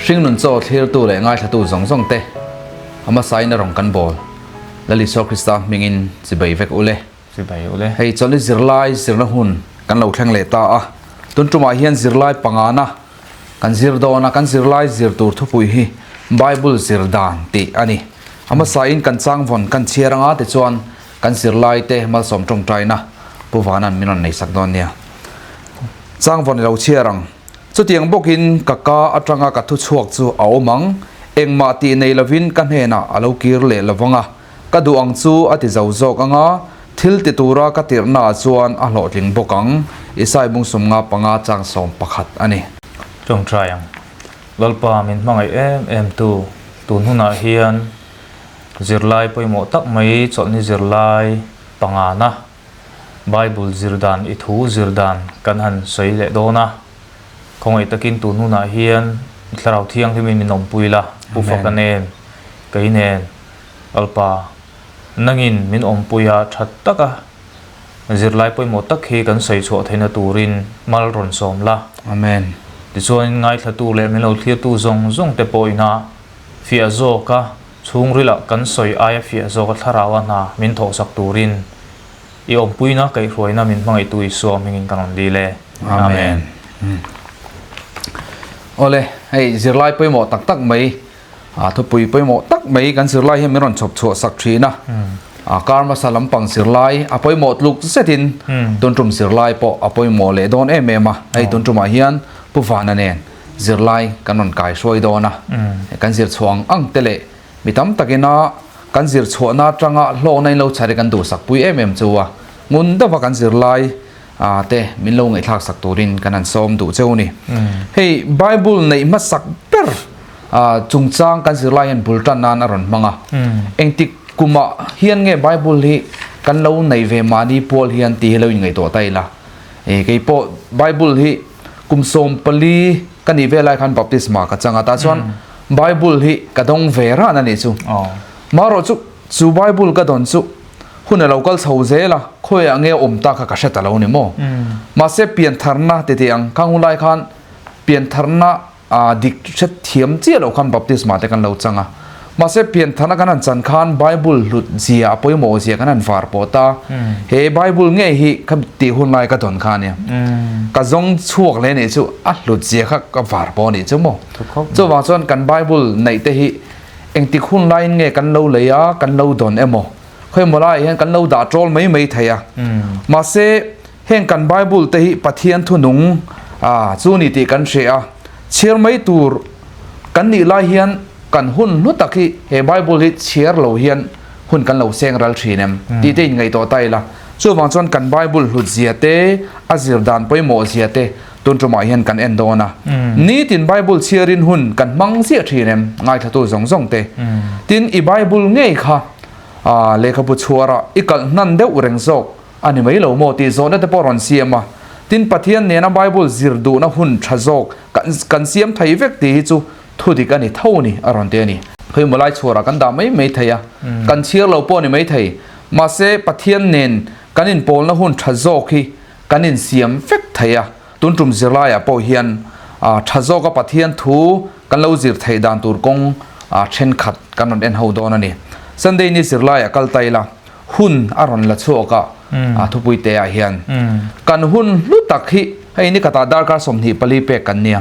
Hringnun chaw thlirtu leh ngaithlatu zawng zawng te a hmasain a rawn kan bawl. Lal Isua Krista hmingin chibai vek u le. Chibai u le. Hei chawlhni zirlai zirna hun kan lo thleng leh ta a. Tun tumah hian zirlai pangana kan zir dawn a, kan zirlai zir tur thupui hi Bible zir dan tih a ni. A hmasain kan changvawn kan chhiar anga tichuan kan zirlai te malsawm tawngtaina Pu Vanan min rawn nei sak dawn nia. Changvawn i lo chhiar ang. Chutiang bawkin ka ka atanga ka thu chhuak chu a awm ang, engmah tih nei lovin ka hnenah a lo kir leh lo vang a, ka duh ang chu a ti zo zawk ang a, thil ti tura ka tirhnaah chuan a hlawhtling bawk ang, Isai bungsum nga panga chang 11 a ni. Tawngtai ang. Lalpa min hmangaih em em tu, tun hunah hian zirlai pawimawh tak mai chawlhni zirlai pangana Bible zir dan i thu zir dan kan han sawi leh dawn a, khawngaih takin tun hunah hian i Thlarau Thianghlimin min awmpui la, Pu Faka nen, kei nen, Lalpa, nangin min awmpui a, tha taka zirlai pawimawh tak hi kan sawi chhuah theihna turin mal rawn sawm la. Amen. Tichuan ngaithlatu leh min lo thlirtu zawng zawng te pawh ina fiah zawka Chhungrilah kan sawi aia fiah zawka thlaraua hna min thawhsak turin i awmpuina kaihhruaina min hmangaihtu Isua hmingin kan rawn dil e. Amen. Awle, hei zirlai pawimawh tak tak mai, thupui pawimawh tak mai kan zirlai hian min rawn chhawp chhuah sak thin a. Kar hmasa lampang zirlai a pawimawh tluk zetin tun tum zirlai pawh a pawimawh leh dawn em em a. Hei tun tumah hian Pu Vana nen zirlai kan rawn kai hruai dawn a, kan zir chhuah ang ang te leh mi tam takina kan zir chhuahna atanga hlawkna in lo chhar hi kan duhsak pui em em chu a, ngun deuha kan zirlai te min lo ngaihthlak sak turin kan han sawm duh cheu ni. Hei Bible neih hmasak ber chungchang kan zirlai hian bul tan nan a rawn hmang a, engtik kumah hian nge Bible hi kan lo nei ve mahni pual hian tih hi lo inngaihtuah ta ila, keipawh Bible hi Kum 14 ka nih ve lai khan baptisma ka chang a, tah chuan Bible hi ka dawng ve ran a nih chu. Marawh chu chu Bible ka dawn chu hun a lo kal chho zel a, khawiah nge a awm ta kha ka hre ta lo ni maw. Mahse piantharna ti tih ang khang hun lai khan piantharna dik hre thiam chiah loh khan baptisma te kan lo chang a. Mahse piantharna kan han chan khan Bible hlut zia a pawimawh zia kan han var pawh ta. He Bible ngei hi ka tih hun lai ka dawn kha ania. Ka zawng chhuak leh nih chu a hlut zia kha ka var pawh anih chu maw. Chuvang chuan kan Bible neih te hi engtik hun laiin nge kan lo lei a, kan lo dawn emaw khawimaw laiah hian kan lo dah tawl mai mai thei a. Mahse Heng kan Bible te hi Pathian thunung a chu ni tih kan hre a, chhiar mai tur kan nih lai hian kan hun hlu tak hi he Bible hi chhiar lo hian hun kan lo seng ral thin em tih te inngaihtuah ta ila. Chuvang chuan kan Bible hlut zia te, a zir dan pawimawh zia te tun tumah hian kan en dawn a. Nitin Bible chhiarin hun kan hmang ziah thin em ngaithlatu zawng zawng te. Tin, i Bible ngei kha lehkhabu chhuarah i kalh hnan deuh reng zawk A ni mai lo maw tih zawhna te pawh rawn siam a. Tin, Pathian nena Bible zir duhna hun tha zawk kan siam thei vek tih hi chu thudik a ni tho ni a rawn ti a ni. Khawimaw lai chhuarah kan dah mai mai thei a, kan chhiar lo pawh a ni mai thei. Mahse, Pathian nen kan inpawlna hun tha zawk hi kan insiam vek thei a. Tun tum zirlaiah pawh hian tha zawka Pathian thu kan lo zir theih dan tur kawng thenkhat kan rawn en ho dawn a ni. Sunday ni zirlaiah kal ta ila. Hun a rawn la chhuak a, a thupui te ah hian kan hun hlu tak hi hei ni khatah darkar 24 pek kan nia.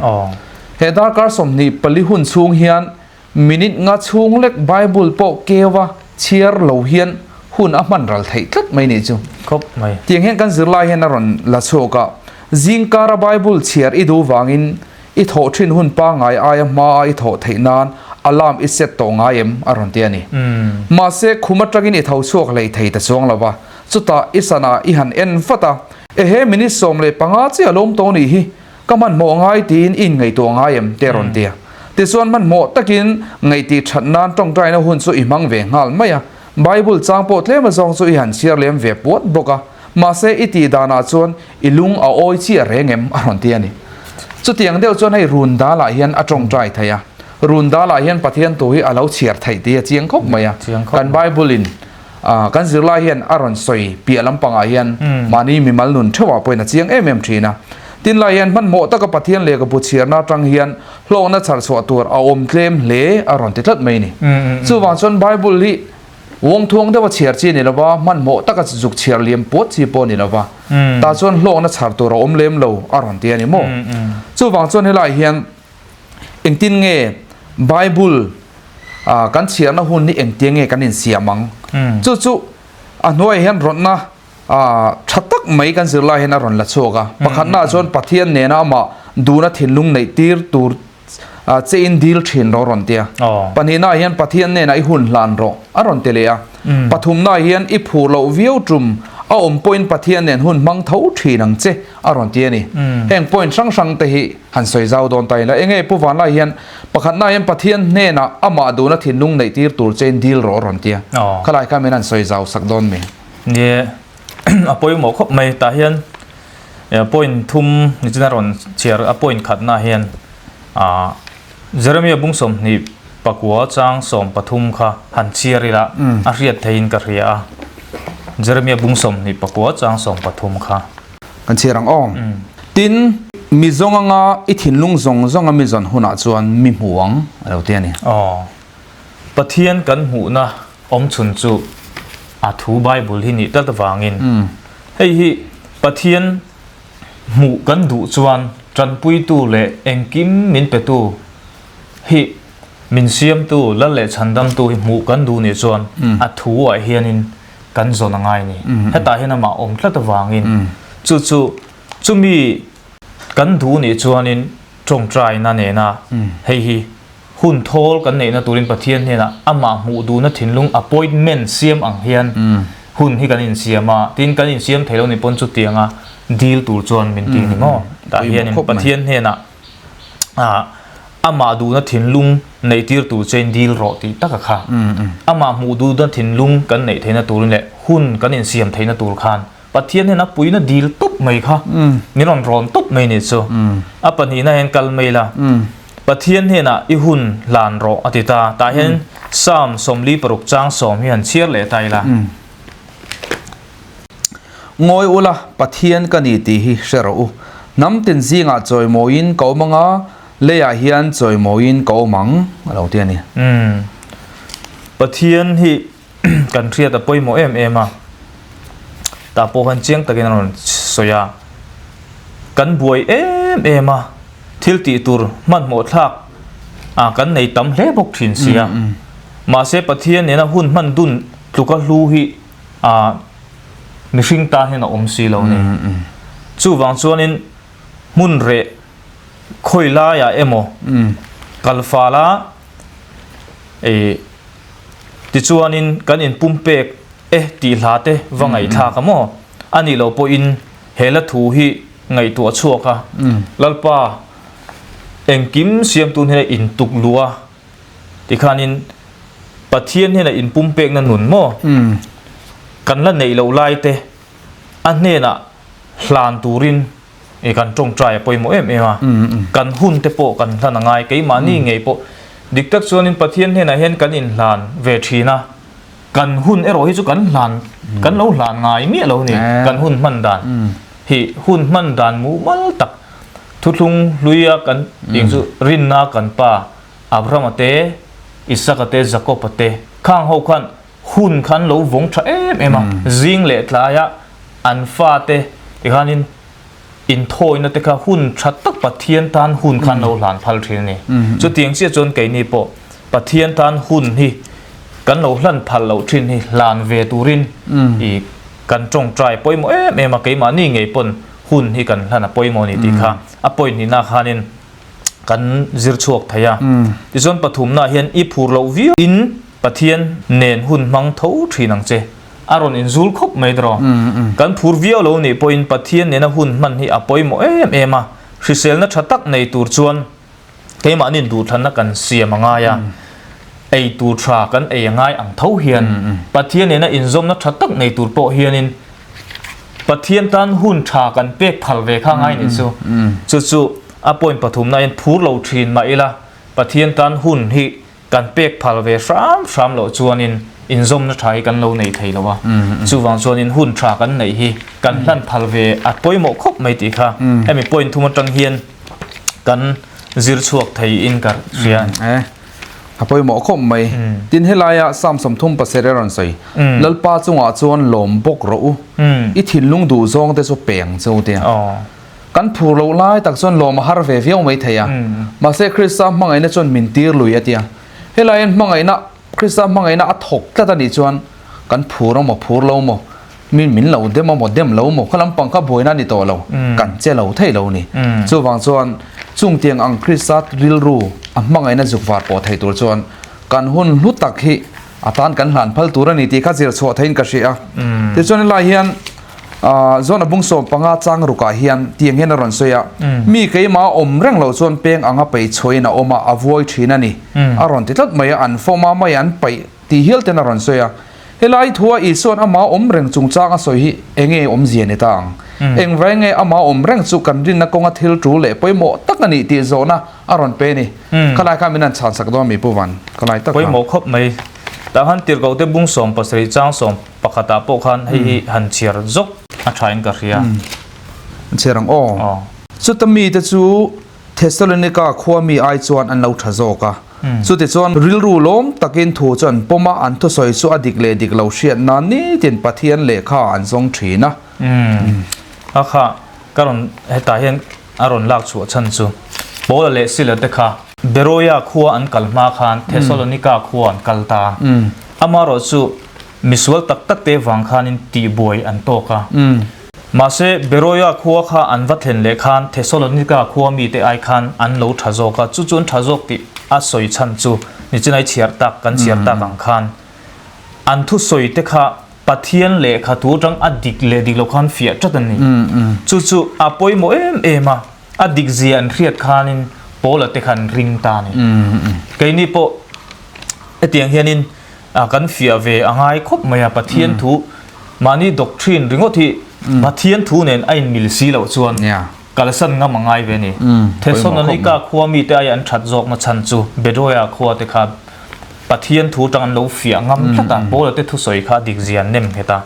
He darkar 24 hun chhung hian minute nga chhung lek Bible pawh keu a chhiar lo hian hun a hman ral theih tlat mai nih chu. Khawp mai. Tiang hian kan zirlai hian a rawn la chhuak a, zingkara Bible chhiar i duh vangin I thawh thin hun pangngai aia hmaa i thawh theih nan alarm i set tawh ngai em? a rawn ti a ni. Mahse, khum atangin i tho chhuak hlei thei ta chuang lo va, chutah i sana i han en vat a, Ehe, minute 15 chiah lawm tawh nih hi, ka hmanhmawh ngai tiin i inngaihtuah ngai em? te a rawn ti a. Tichuan hmanhmawh takin ngaihtih that nan tawngtaina hun chu i hmang ve nghal mai a, Bible chang pawh tlem azawng chu i han chhiar lem ve puat bawk a, mahse i tih danah chuan i lung a awi chiah reng em? a rawn ti a ni. Chutiang deuh chuan hei run dalah hian a tawngtai thei a, run dalah hian Pathian thu hi a lo chhiar theih tih a chiang khawp mai a. Kan Bible in kan zirlai hian a rawn sawi piah lampangah hian mahni mimal nun theuhah pawhin a chiang em em thin a. Tin lai hian hmanhmawh taka Pathian lehkhabu chhiarna atang hian hlawkna chhar chhuah tur a awm tlem hle a rawn ti tlat mai a ni. Chuvang chuan Bible hi uangthuang deuha chhiar chi a ni lova, hmanhmawh taka zuk chhiar liam puat chi pawh a ni lova, tah chuan hlawkna chhar tur a awm lem lo a rawn ti a ni maw? Chuvang chuan helaiah hian Engtin nge Bible kan chhiarna hun hi engtia nge kan insiam ang? Chu chu a hnuaiah hian rawtna tha tak mai kan zirlai hian a rawn la chhuak a. Pakhatnaah chuan Pathian nena amah duhna thinlung neih tir tur che in dil thin rawh a rawn ti a. Pahnihnaah hian Pathian nena i hun hlan rawh a rawn ti leh a. Pathumnaah hian i phur loh viau tum a awm pawhin Pathian nen hun hmang tho thin ang che a rawn ti a ni. Heng point hrang hrang te hi Han sawi zau dawn ta ila, enge Pu Vanlai hian pakhatna hian Pathian hnenah amah duhna thinlung neih tir tur chein dil rawh a rawn ti a, khalai kha min han sawi zau sak dawn mi? Nie, a pawimawh khawp mai. Tah hian point thum nichin a rawn chhiar a point khatna hian Jeremia bung 24 chang 13 kha han chhiar ila a hriat theihin ka hria a, Jeremia bung 24 chang 13 kha. Kan chhiar ang aw. Tin, mi zawng anga i thinlung zawng zawnga mi zawn hunah chuan mi hmu ang a lo ti a ni. Aw. Pathian kan hmuhna awm chhun chu a thu Bible hi nih tlat avangin hei hi Pathian hmuh kan duh chuan tanpuitu leh engkim min petu hi min siamtu Lal leh Chhandamtu hi hmuh kan duh nih chuan a thu ah hianin kan zawn a ngai ni. Hetah hian amah awm tlat avangin chu chu chumi kan duh nih chuanin tawngtaina nena hei hi hun thawl kan neihna turin Pathian hnenah amah hmuh duhna thinlung appointment siam ang hian hun hi kan insiam a, tin kan insiam thei lo ni pawn chutianga dil tur chuan min ti ni maw? Tah hianin Pathian hnenah Amah duhna thinlung neih tir tur chein dil rawh tih tak a kha. Amah hmuh duhna thinlung kan neih theihna turin leh hun kan insiam theihna tur khan Pathian hian a puina dil tawp mai kha min rawn rawn tawp mai ni chu. A pahnihna hian kal mai la, Pathian hnenah i hun hlan rawh a ti ta. Tah hian Psalm 46 chang 10 hi han chhiar leh ta ila. Ngawi ula, Pathian ka ni tih hi hre rawh u. Hnam tin zingah chawimawiin ka awm anga, leiah hian chawimawiin ka awm ang, a lo ti a ni. Umm. Pathian hi kan hriat a pawimawh em em a, tah pawh khan chiang takin a rawn sawi a. Kan buai em em a, thil tih tur hmanhmawh thlak a kan nei tam hle bawk thin si a. Mahse Pathian nena hun hman dun tluka hlu hi a mihring tan hian a awm si lo ni. Chuvang chuanin hmun reh khawi laiah emaw kal fal a eh tichuanin kan inpumpek e tih hla te va ngaihthlak a maw? A nih loh pawhin he la thu hi ngaihtuah chhuak a, Lalpa engkim siamtu hnena intuk luh a Tikhanin Pathian hnenah inpumpekna nun maw? Kan la neih loh lai te a hnenah hlan turin i kan tawngtai a pawimawh em em a. Kan hun te pawh kan hlan a ngai. Keimahni ngei pawh dik tak chuanin Pathian hnenah hian kan inhlan ve thin a. Kan hun erawh hi chu kan hlan kan lo hlan ngai miah lo ni. Kan hun hman dan hi hun hman dan mumal tak thuthlung hluia kan tih chu rinna kan pa Abrahama te, Isaka te, Jakoba te khang ho khan hun kha an lo vawng tha em em a, zing leh tlaia an fate tikhanin inthawina te kha hun tha tak Pathian tan hun kha an lo hlan phal thin a ni. Chutiang chiah chuan keini pawh Pathian tan hun hi kan lo hlan phal loh thin hi hlan ve turin i kan tawngtai pawimawh em em a, keimahni ngei pawn hun hi kan hlan a pawimawh a ni tih kha a pawinihna khanin kan zir chhuak thei a. Tichuan pathumnaah hian i phur loh viau in Pathian nen hun hmang tho thin ang che. A rawn inzul khawp mai tawh. Kan phur viau lo nih pawhin Pathian nena hun hman hi a pawimawh em em a. Hriselna tha tak nei tur chuan keimahni'n duhthlanna kan siam a ngai a. Ei tur tha kan ei a ngai ang tho hian Pathian nena inzawmna tha tak nei tur pawh hianin Pathian tan hun tha kan pek phal ve kha ngai nih chu. Chu chu a point pathumna in phur lo thin mah ila Pathian tan hun hi kan pek phal ve hram hram loh chuanin inzawmna tha hi kan lo nei thei lo a, chuvang chuanin hun tha kan neih hi kan hlan phal ve a pawimawh khawp mai tih kha hemi point thum atang hian kan zir chhuak thei in ka hria. A pawimawh khawp mai. Tin helaia Psalm 37 a rawn sawi, Lalpa chungah chuan lawm bawk rawh u, i thinlung duh zawng te chu peng che u tia. Kan phur loh lai tak chuan lawm a har ve viau mai thei a. Mahse Krista hmangaihna chuan min tir lui a tia. Helai hian hmangaihna, Krista hmangaihna a thawk tlat a nih chuan kan phur a maw, phur lo maw, min min lo dem a maw, dem lo maw, kha lampang kha buaina a ni tawh lo, kan che lo thei lo a ni. Chuvang chuan chung tiang ang Krista rilru a hmangaihna zuk var pawh thei tur chuan kan hun hlu tak hi a tan kan hlan phal tur a ni tih kha zir chhuah theiin ka hria a. Tichuan helai hian Zawn a bung 15 chang rukah hian tiang hian a rawn sawi a, Mi keimah a awm reng loh chuan peng anga peih chhuahin a awm a, a vuai thin a ni. A rawn ti tlat mai a, an fawm a, mai an paih tih hial ten a rawn sawi a. Helai thua Isua'n amah awm reng chungchang a sawi hi enge awmzia ni ta ang? Engvai nge amah awm reng chu kan rinna kawnga thil tul leh pawimawh tak a nih tih zawhna a rawn pe a ni. Khalai kha min han chhansak dawn mi Pu Van, khalai tak kha. Pawimawh khawp mai. Tah khan Tirhkohte bung 17 chang 11 ah pawh khan hei hi han chhiar zawk a tha in ka hria. An chhiar ang aw. Chuta mite chu Thessalonika khua mi ai chuan an lo tha zawk a. Chutichuan rilru lawm takin thu chu an pawm a, an thusawi chu a dik leh dik lo hriat nan nitin Pathian lehkha an zawng thin a. A kha ka rawn hetah hian a rawn lak chhuah chhan chu Paula leh Sila te kha Beroia khua an kal hma khan Thessalonika khua an kal ta. Amaherawhchu Misual tak tak te vang khanin tihbuai an tawk a. Mahse, Beroia khua kha an va thlen leh khan Thessalonika khua mite ai khan an lo tha zawk a, chu chu an tha zawk tih a sawi chhan chu nichinai chhiar tak kan chhiar tak ang khan an thusawi te kha Pathian lehkha thu atang a dik leh dik lo khan fiah tat an ni. Chu chu a pawimawh em em a, a dik zia an hriat khanin Paula te kha an ring ta a ni. Keini pawh hetiang hianin A kan fiah ve a ngai khawp mai a, Pathian thu mahni doctrine ringawt hi Pathian thu nen a inmil si loh chuan kalsan ngam a ngai ve a ni. Thessalonika khua mite aia an that zawkna chhan chu Beroia khua te kha Pathian thu tang an lo fiah ngam tlat a, Paula te thusawi kha dik zia an nem nghet a.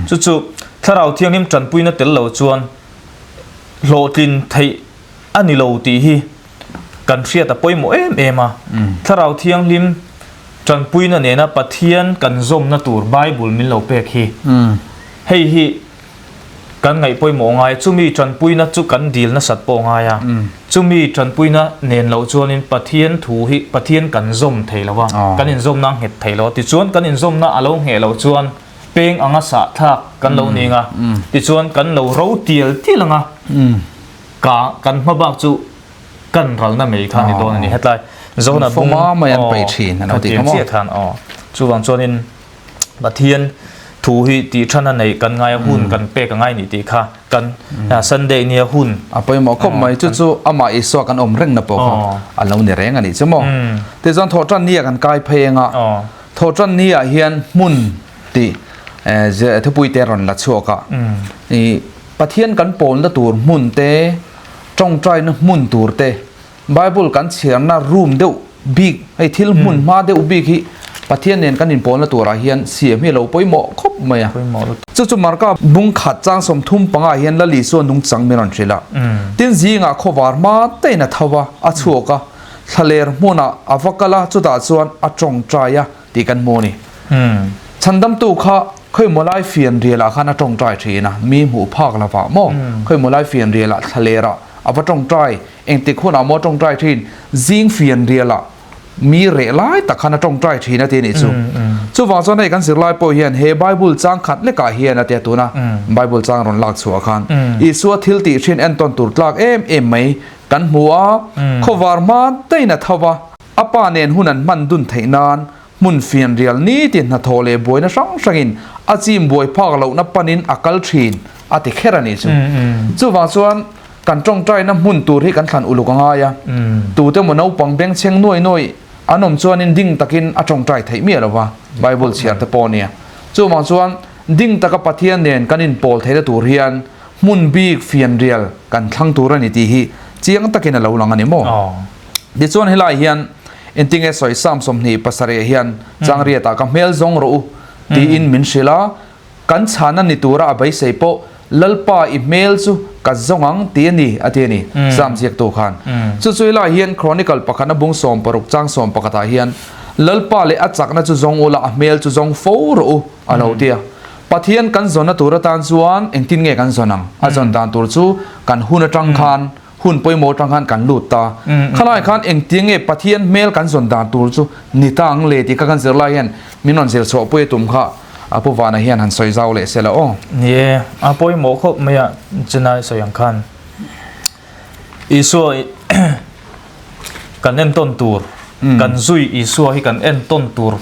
Chu chu Thlarau Thianghlim tanpuina tel lo chuan hlawhtlin theih a ni lo tih hi kan hriat a pawimawh em em a. Thlarau Thianghlim Tanpuina nena Pathian kan zawmna tur Bible min lo pek hi. Hei hi kan ngaih pawimawh ngai, chumi tanpuina chu kan dil nasat pawh ngai a. Chumi tanpuina nen loh chuanin Pathian thu hi Pathian kan zawm thei lo a, kan inzawmna a nghet thei lo a. Tichuan kan inzawmna a lo ngheh loh chuan peng anga sahthlak kan lo ning a, tichuan kan lo ro tial tial ang a, ka kan hmabak chu kan ralna mai kha ni dawn a ni hetlai zona bung mai an pai thin an ti kha mo khan aw chuwang chuanin Pathian thu hi ti thana nei kan ngai hun kan pek ngai ni ti kha kan Sunday nia hun a pawimawh khawp mai chu chu ama Isua kan awm reng na pawh kha a lo ni reng ani chu maw ti chuan thawhtan ni ah kan kai phei anga thawhtan ni ah hian hmun ti thupui te rawn la chhuak a Pathian kan pawlna tur hmun te Tawngtaina hmun tur te, Bible kan chhiarna room deuh bik, hei thil hmun hma deuh bik hi Pathian nen kan inpawlna turah hian siam hi a lo pawimawh khawp mai a. Chu chu Marka bung khat chang 35 ah hian Lal Isua nungchang min rawn hrilh a. Tin zingah khawvar hma tein a tho a, a chhuak a, thlaler hmunah a va kal a, chutah chuan a tawngtai a tih kan hmu a ni. Chhandamtu kha khawimaw lai fianrialah khan a tawngtai thin a, mi hmuh phak lovah maw khawimaw lai fianrialah thlalerah a va tawngtai, engtik hunah maw a tawngtai thin, zing fianrialah mi reh lai tak khan a tawngtai thin a ti a nih chu. Chuvang chuan hei kan zirlai pawh hian he Bible chang khat lekah hian a tia tuna Bible chang rawn lak chhuah khan Isua thil tih thin entawn tur tlak em em mai kan hmu a, khawvar hma tein a tho va, a pa nen hun an hman dun theih nan Hmun fianrial nitin hnathawh leh buaina hrang hrangin a chim buai phak lohna panin a kal thin a ti kher a nih chu. Chuvang chuan kan tawngtaina hmun tur hi kan thlan uluk a ngai a, tute maw naupang bengchheng nuai nuai an awm chuanin ding takin a tawngtai theih miah lo va, Bible chhiar te pawh a nia. Chuvang chuan ding taka Pathian nen kan inpawl theihna tur hian hmun bik fianrial kan thlang tur a ni tih hi chiang takin a lo lang a ni maw? Tichuan helai hian. Engtinge sawi Psalm 27 hian chang riatah ka hmel zawng rawh u tiin min hrilh a, kan chhana ni tura a beisei pawh Lalpa i hmel chu ka zawng ang ti a ni a ti a ni Psalm ziaktu khan. Chu chu helaiah hian Chronicle pakhatna bung 60 chang 11 ah hian Lalpa leh a chakna chu zawng ula a hmel chu zawng fo rawh u a lo ti a. Pathian kan zawnna tur atan chuan engtin nge kan zawn ang? A zawn dan tur chu kan hun atang khan, hun pawimawh atang khan kan lut ta. Khalai khan engtin nge Pathian hmel kan zawn dan tur chu ni ta ang le tih kha kan zir lai hian min rawn zir chhuah pui a tum kha a Pu Vana hian han sawi zau leh se la aw. Ni e, a pawimawh khawp mai a, Chennai sawi ang khan Isua kan entawn tur, kan zui Isua hi kan entawn tur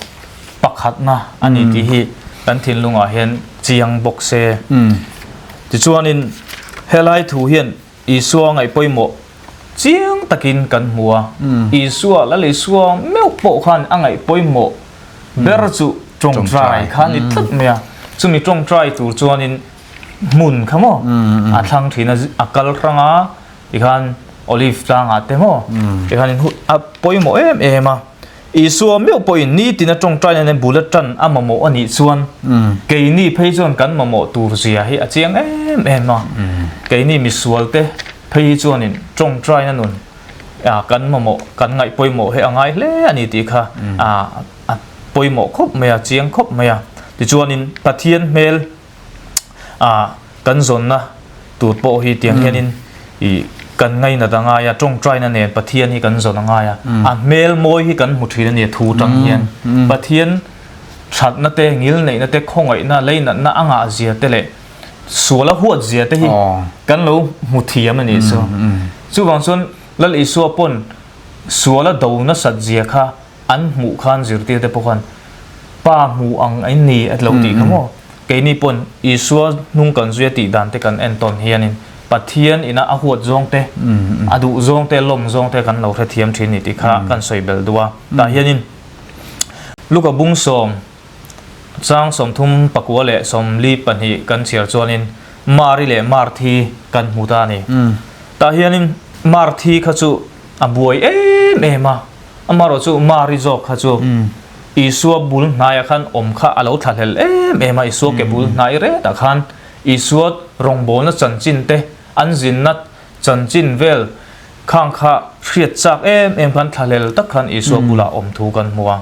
pakhatna a ni tih hi kan thinlungah hian chiang bawk se. Tichuanin helai thu hian Isua ngaih pawimawh chiang takin kan hmu a, Isua Lal Isua meuh pawh khan a ngaih pawimawh ber chu tawngtai kha a ni tlat mai a. Chumi tawngtai tur chuanin hmun kha maw a thlang thin a, a kal hrang a tikhan Olive tlangah te maw tikhanin a pawimawh em em a. Isua meuh pawhin nitin a tawngtai nena bul a tan a mamawh a nih chuan keini phei chuan kan mamawh tur zia hi a chiang em em a. Keini misual te phei hi chuanin tawngtaina nun kan mamawh kan ngaih pawimawh hi a ngai hle a ni tih kha a pawimawh khawp mai a, chiang khawp mai a. Tichuanin Pathian hmel a kan zawnna tur pawh hi tiang hianin i kan ngainat a ngai a, tawngtaina nen Pathian hi kan zawn a ngai a, a hmel mawi hi kan hmu thin a ni a thu tang hian Pathian thatna te, ngilneihna te, khawngaihna, leinatna a ngah zia te leh sual a huat zia te hi kan lo hmu thiam a nih chu. Chuvang chuan Lal Isua pawn sual a do nasat zia kha an hmuh khan zirtir te pawh khan pa hmu ang in ni a lo tih kha maw? Keini pawn Isua hnung kan zui a tih dan te kan entawn hianin Pathian ina a huat zawng te, a duh zawng te, lawm zawng te kan lo hrethiam thin ni tih kha kan sawi belh duh a. Tah hianin Luka bung sawm chang 34 leh 42 kan chhiar chuanin Mari leh Marthi kan hmu ta a ni. Tah hianin Marthi kha chu a buai em em a. Amaherawh chu Mari zawk kha chu Isua bul hnaiah khan awm kha a lo thlahlel em em a, Isua ke bul hnai retah khan Isua rawngbawlna chanchin te, an zinna chanchin vel khang kha hriat chak em em khan thlahlel tak khan Isua bulah awm thu kan hmu a.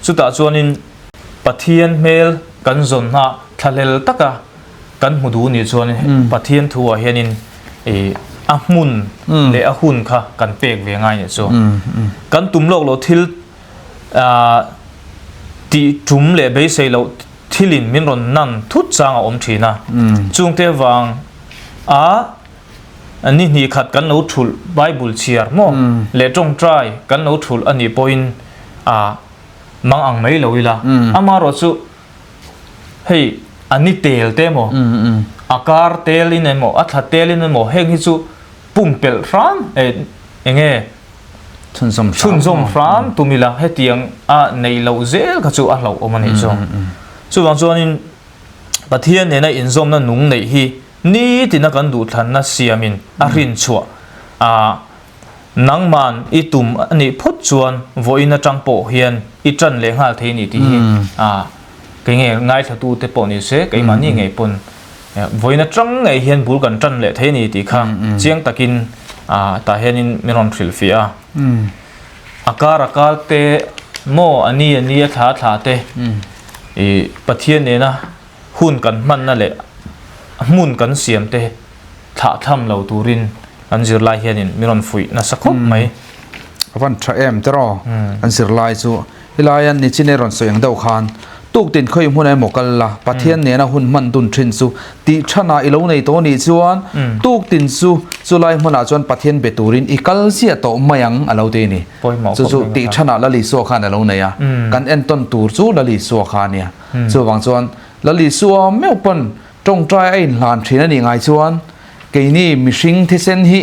Chutah chuanin Pathian hmel kan zawn hna thlahlel taka kan hmu duh nih chuan Pathian thuah hianin i a hmun leh a hun kha kan pek ve ngai nih chu. Kan tum lawk loh thil tih tum leh beisei loh thilin min rawn nan thut chang a awm thin a. Chungte vang a ni hnih khat kan lo thulh Bible chhiar maw leh tawngtai kan lo thulh a nih pawhin a mang ang mai lo ila. Amaherawh chu Hei a ni tel te emaw, a kar tel in emaw, a thla tel in emaw heng hi chu pumpelh hram eng nge chhunzawm hram tum ila hetiang a neih loh zel kha chu a hlauhawm a nih chu. Chuvang chuanin Pathian nena inzawmna nung neih hi nitina kan duhthlanna siamin a hrinchhuah a. Nangman i tum a nih phawt chuan vawiin atang pawh hian i tan leh nghal thei a ni tih hi kei nge ngaithla te pawh ni se keimahni ngei pawn vawiin atang ngei hian bul kan tan leh thei a ni tih kha chiang takin tah hianin min rawn hrilh fiah a. A kar a kar te maw a ni a ni a thla a thla te i Pathian nena hun kan hmanna leh hmun kan siam te thlah tham lo turin an zirlai hianin min rawn fuih nasa khawp mai. A van tha em tiraw an zirlai chu helai a nichin e rawn sawi ang deuh khan tuktin khawi hmun emaw kal la Pathian nena hun hman dun thin chu tih than ah i lo nei tawh nih chuan tuktin chu chulai hmunah chuan Pathian be turin i kal ziah tawh mai ang a lo ti a ni. Chu chu tih than ah Lalisua khan a lo nei a kan entawn tur chu Lalisua kha a nia. Chuvang chuan Lalisua meuh pawn Tawngtai a inhlan thin a nih ngai chuan keini mihring thisen hi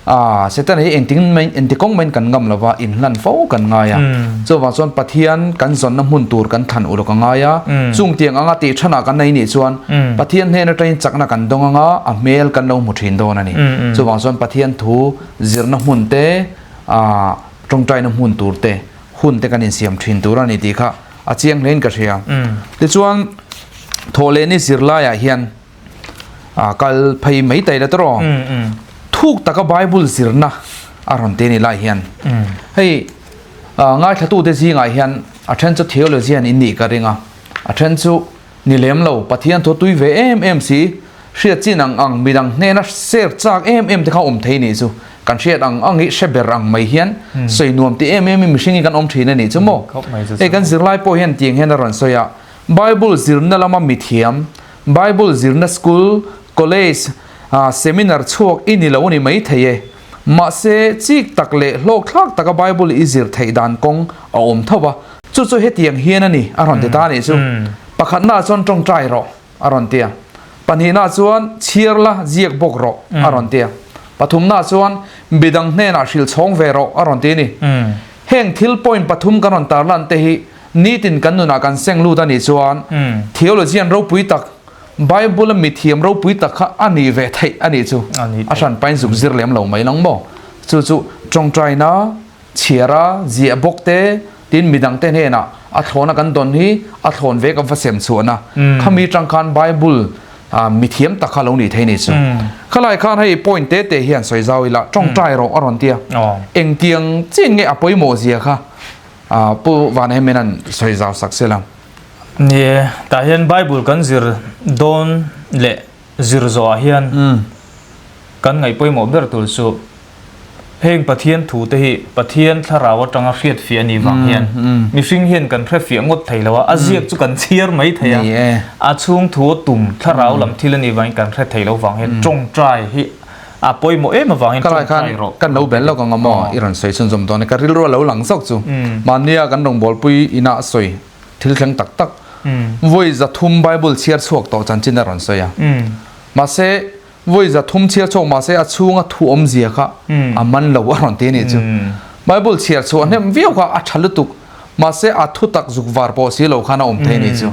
ah Satan hi engtin mai engti kawng maiin kan ngam lova inhlan fo kan ngai a. Chuvang chuan Pathian kan zawnna hmun tur kan thlan uluk a ngai a. Chung tiang anga tih thanah kan nei nih chuan Pathian hnen atangin chakna kan dawng anga a hmel kan lo hmu thin dawn a ni. Chuvang chuan Pathian thu zirna hmun te ah tawngtaina hmun tur te. hun te kan insiam thin tur a ni tih kha a chiang hlein ka hria. Tichuan, thawhlehni zirlaiah hian kal phei mai ta ila tawh thuk taka Bible zirna a rawn ti a ni lai hian. Hei ngaithlatute zingah hian a then chu theologian in nih ka ring a, a then chu Ni lem lo, Pathian thu tui ve em em si, hriat chin ang ang midang hnena ser chak em em te kha awm thei nih chu. Kan hriat ang ang hi hre ber ang mai hian sawi nuam ti em em in mihring hi kan awm thin a nih chu maw? Hei kan zirlai pawh hian tiang hian a rawn sawi a, Bible zirna lama mithiam, Bible zirna school, college, seminar chhuak i ni lo a ni mai thei e. Mahse, chik tak leh hlawkthlak taka Bible i zir theih dan kawng a awm tho a. Chu chu hetiang hian a ni, a rawn ti ta a nih chu. Pakhatnaah chuan tawngtai rawh, a rawn ti a. Pahnihnaah chuan chhiar la, ziak bawk rawh, a rawn ti a. Pathumnaah chuan midang hnenah hrilh chhawng ve rawh, a rawn ti a ni. Heng thil point pathum kan rawn tarlan te hi nitin kan nunah kan seng lut a nih chuan theologian ropui tak, Bible-a mithiam ropui tak kha a nih ve theih a nih chu. A hran pain zuk zir lem lo mai lang maw? Chu chu tawngtaina, chhiara, ziah bawk te, tin midangte hnenah a thlawna kan dawn hi a thlawn ve ka va sem chhuahna. Khami tang khan Bible mithiam tak kha lo nih thei a nih chu. Khalai khan hei point te te hian sawi zau ila tawngtai rawh a rawn tia. Engtiang chin nge a pawimawh zia kha Pu Vanhemena'n sawi zau sak sela. Ni e, tah hian Bible kan zir dawn leh zir zawhah hian kan ngaih pawimawh ber tur chu heng Pathian thu te hi Pathian thlarau atanga hriat fiah a nih vang hian mihring hian kan hre fiah ngawt thei lo a, a ziak chu kan chhiar mai thei a, a chhung thu a tum thlarau lam thil a nih vangin kan hre thei lo vang hian tawngtai hi a pawimawh em avangin tawngtai rawh. Kan lo bel lawk ang a maw i rawn sawi chhunzawm dawn e, ka rilru a lo lang zawk chu mahnia kan rawngbawlpui inah sawi Thil thleng tak tak vawi 300 Bible chhiar chhuak tawh chanchin a rawn sawi a. Mahse, vawi 300 chhiar chhuak mahse a chhunga thu awmzia kha a man lo a rawn ti a nih chu. Bible chhiar chhuah hnem viau kha a tha lutuk, mahse a thu tak zuk var pawh si lo khan a awm thei a nih chu.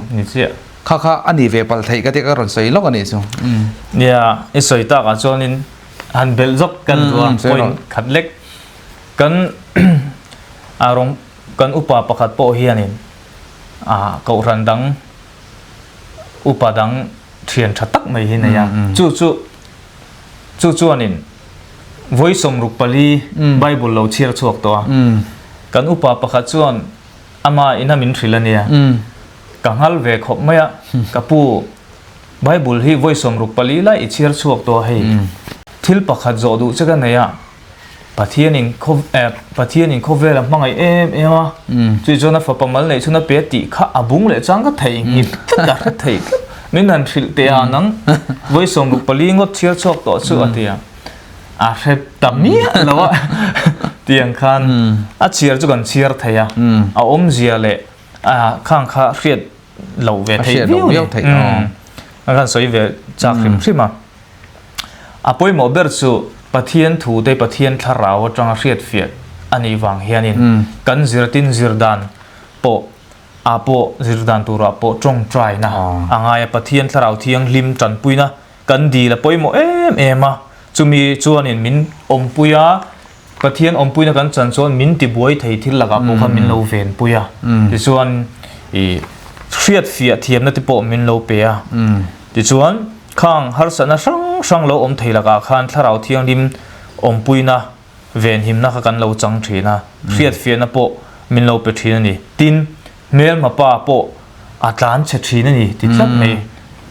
Kha kha a ni ve palh theih ka tia ka rawn sawi lawk a nih chu. Nia, i sawi takah chuanin han belh zawk kan duh a, point khat lek kan a rawng Kan upa pakhat pawh hianin ah kohhran dang upa dang thian tha tak mai hi nei a, chu chu chu chuanin vawi 64 Bible lo chhiar chhuak tawh a, kan upa pakhat chuan ama ina min hrilh a nia, ka nghal ve khawp mai a, ka pu Bible hi vawi 64 lai i chhiar chhuak tawh a hei, thil pakhat zawh duh che ka nei a, Pathianin khaw eh Pathianin khawvel a hmangaih em em a, chui chuan a fapa mal neih chhun a pe tih kha a bung leh chang ka thei nghit tlat a hre thei tlat. Min han hrilh teh a nang vawi 64 ngawt chhiar chhuak tawh chu a ti a, a hre ta miah lo a tiang khan a chhiar chu kan chhiar thei a, a awmzia leh a khang kha hriat loh ve theih viau a ni. A kan sawi ve chak hrim hrim a. A pawimawh ber chu Pathian thu te Pathian thlarau atanga hriatfiah a nih vang hianin kan zirtin zir dan pawh ah pawh zir dan turah pawh tawngtaina a ngai a, Pathian thlarau thianghlim tanpuina kan dil a pawimawh em em a, chumi chuanin min awmpui a, Pathian awmpuina kan chan chuan min tibuai thei thil lakah pawh khan min lo venpui a, tichuan ih hriatfiah thiamna te pawh min lo pe a, tichuan khang harsatna hrang hrang lo awm thei lakah khan Thlarau Thianghlim awmpuina venhimna kha kan lo chang thin a, hriatfiahna pawh min lo pe thin a ni. Tin, hmelma pa pawh a tlan chhe thin a ni ti tlat mai.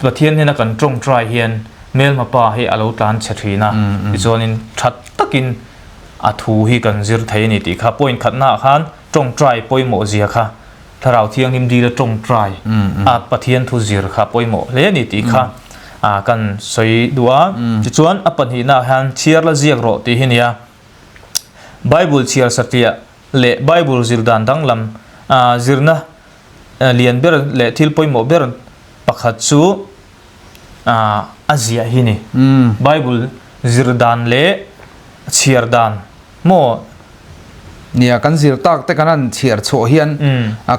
Pathian hnena kan tawngtai hian hmelma pa hi a lo tlan chhe thin a, tichuanin that takin a thu hi kan zir thei a ni tih kha point khatnaah khan tawngtai pawimawh zia kha Thlarau Thianghlim dila tawngtai a Pathian thu zir kha pawimawh hle a ni tih kha kan sawi duh a. Tichuan a pahnihnaah hian chhiar la ziak rawh tih hi a ni a, Bible chhiar satliah leh Bible zir dan danglam zirna lian ber leh thil pawimawh ber pakhat chu a ziah hi ni. Bible zir dan leh chhiar dan maw? Nia, kan zir tak te kan han chhiar chhuah hian,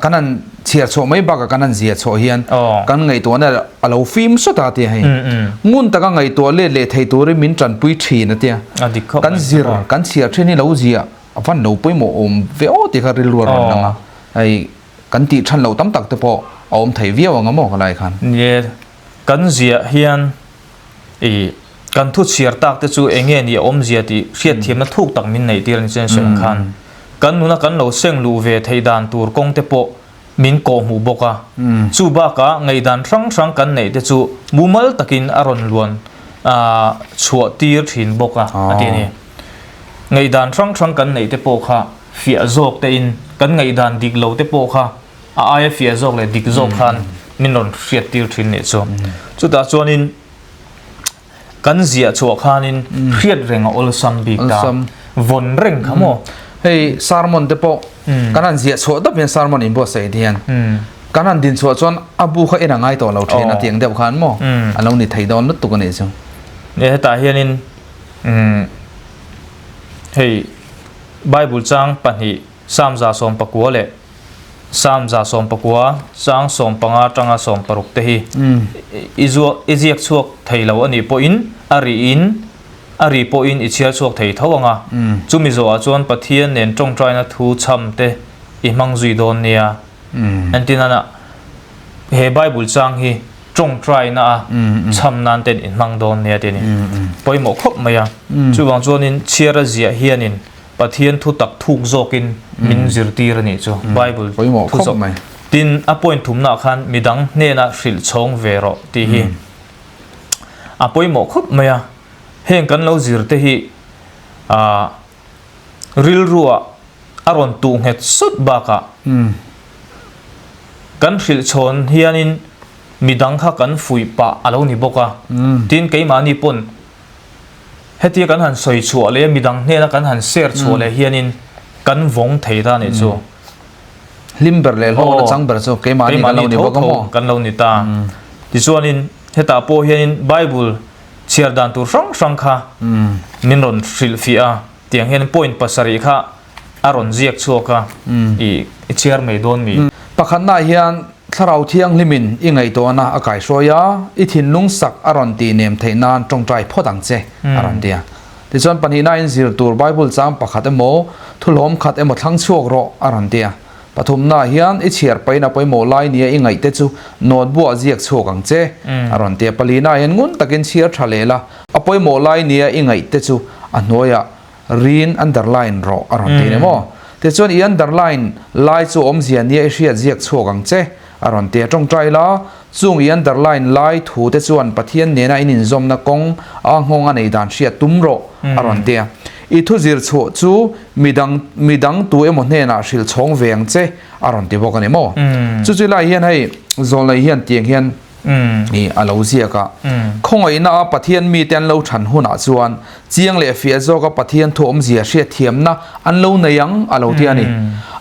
kan han chhiar chhuah mai bakah kan han zia chhuah hian kan ngaihtuahna a lo fim sawt a tia hei. Ngun taka ngaihtuah let leh thei turin min tanpui thin a tia. Kan zir, kan chhiar thin hi lo ziah. a van lo pawimawh awm ve aw tih kha rilru a rawn lang a, hei kan tih than loh tam tak te pawh a awm thei viau ang a maw ka lai khan. Nie, kan ziah hian i kan thu chhiar tak te chu eng nge ni a awmzia tih hriatthiamna thuk tak min neih tir a ni chuan sawi ang khan kan nuna kan lo seng luh ve theih dan tur kawng te pawh min kawhhmuh bawk a. Chu bakah ngaihdan hrang hrang kan neih te chu mumal takin a rawn luan chhuah tir thin bawk a, a ti a ni. Ngaihdan hrang hrang kan neih te pawh kha fiah zawk tein kan ngaihdan dik lo te pawh kha a aia fiah zawk leh dik zawk khan min rawn hriat tir thin nih chu. Chutah chuanin kan ziah chhuah khanin hriat reng a awlsam bik ta vawn reng kha maw. Hei sermon te pawh kan han ziah chhuah dap hian sermon in buatsaih te hian kan han din chhuah chuan a bu kha en a ngai tawh lo thin a tiang deuh khan maw a lo ni thei dawn lutuk a nih chu. Nia hetah hianin hei Bible chang pahnih Samza 19 leh Psalm 19 chang 15 atanga 16 te hi i zuak i ziak chhuak thei lo a nih pawhin a rihin a ri pawhin i chhiar chhuak thei tho ang a. Chumi zawhah chuan Pathian nen tawngtaina thu chham te i hmang zui dawn nia. Entirnana he Bible chang hi tawngtaina a chham nan ten i hmang dawn nia tih a ni. Pawimawh khawp mai a. Chuvang chuanin chhiar a ziah hianin Pathian thu tak thuk zawkin min zirtir a nih chu Bible thu zawk. Tin, a point thumnaah khan midang hnena hrilh chhawng ve rawh tih hi a pawimawh khawp mai a. Heng kan lo zir te hi rilruah a rawn tuh nghet sawt bakah kan hrilh chhawn hianin midang kha kan fuih pah a lo ni bawk a. Tin, keimahni pawn Hetia kan han sawi chhuah leh midang hnena kan han share chhuah leh hianin kan vawng thei ta nih chu. Hlim ber leh hlawk nachang ber chu keimahni kan lo ni bawk a maw? Kan lo ni ta. Tichuanin hetah pawh hianin Bible chhiar dan tur hrang hrang kha min rawn hrilhfiah a, tiang hian point pasarih kha a rawn ziak chhuak a, i chhiar mai dawn mi? Pakhatnaah hian Thlarau Thianghlimin i ngaihtuahna a kaihruai a, i thinlung sak a rawn tih nem theih nan tawngtai phawt ang che, a rawn ti a. Tichuan pahnihnain zir tur Bible chang pakhat emaw, thulhawm khat emaw thlang chhuak rawh, a rawn ti a. Pathumnaah hian i chhiar pahin a pawimawh lai nia i ngaihte chu note-buah ziak chhuak ang che, a rawn ti a. Palinaah hian ngun takin chhiar tha leh la, a pawimawh lai nia i ngaihte chu a hnuaiah Rin underline rawh a rawn ti ni maw? Tichuan i underline lai chu awmzia nia i hriat ziak chhuak ang che a rawn ti a tawngtai la, chung i underline lai thu te chuan Pathian nena in inzawmna kawng a nghawng a nei dan hriat tum rawh a rawn ti a. I thu zir chhuah chu midang midang tu emaw hnenah hrilh chhawng ve ang che a rawn ti bawk a ni maw? Chu chu lai hian hei zawlnei hian tiang hian I a lo ziak a. Khawngaihna a Pathian mite an lo than hunah chuan chiang leh fiah zawka Pathian thu awmzia hriatthiamna an lo nei ang a lo ti a ni.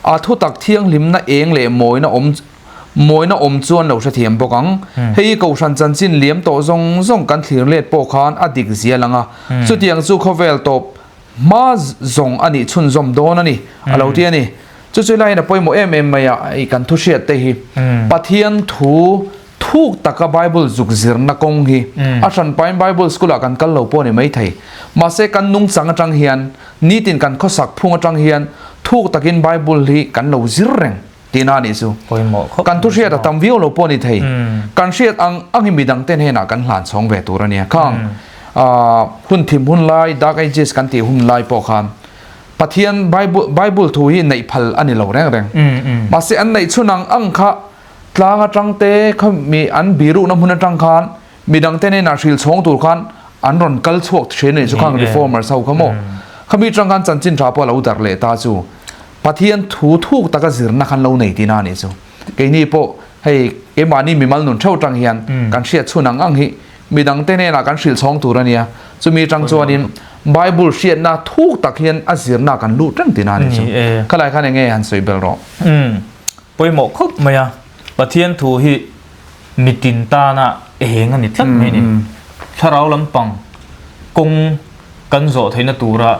A thutak thianghlimna eng leh mawina awm mawina awm chu an lo hrethiam bawk ang. Hei hi Kohhran chanchin liam tawh zawng zawng kan thlir let pawh khan a dik zia lang a. Chutiang chu khawvel tawp hma zawng a nih chhunzawm dawn a ni a lo ti a ni. Chu chu laiin a pawimawh em em mai a, i kan thu hriat te hi Pathian thu thuk taka Bible zuk zirna kawng hi a hran pain Bible school ah kan kal lo pawh a ni maithei. Mahse kan nungchang atang hian nitin kan khawsak phung atang hian thuk takin Bible hi kan lo zir reng tihna a nih chu. Kan thu hriat a tam viau lo pawh a ni thei. Kan hriat ang ang hi midang te hnenah kan hlan chhawng ve tur a nia. Khang hun thim hun lai Dark Ages kan tih hun lai pawh khan Pathian Bible Bible thu hi neih phal a ni lo reng reng. Mahse an neih chhun ang ang kha tlang atang te kha mi an biruhna hmun atang khan midang te hnenah hril chhawng tur khan an rawn kal chhuak thin a nih chu khang reformers ho kha maw. Khami atang khan chanchin tha pawh a lo darh leh ta chu. Pathian thu thuk taka zirna khan lo nei tihna a nih chu. Keini pawh hei keimahni mimal nun theuh atang hian kan hriat chhun ang ang hi midang te hnenah kan hrilh chhawng tur a nia. Chumi atang chuanin Bible hriatna thuk tak hian a zirna kan luh reng tihna a ni chu. Khalai khan enge han sawi bel rawh. Umm pawimawh khawp mai a, Pathian thu hi mitin tana eng a ni tlat mai a ni. Thlarau lampang kawng kan zawh theihna tura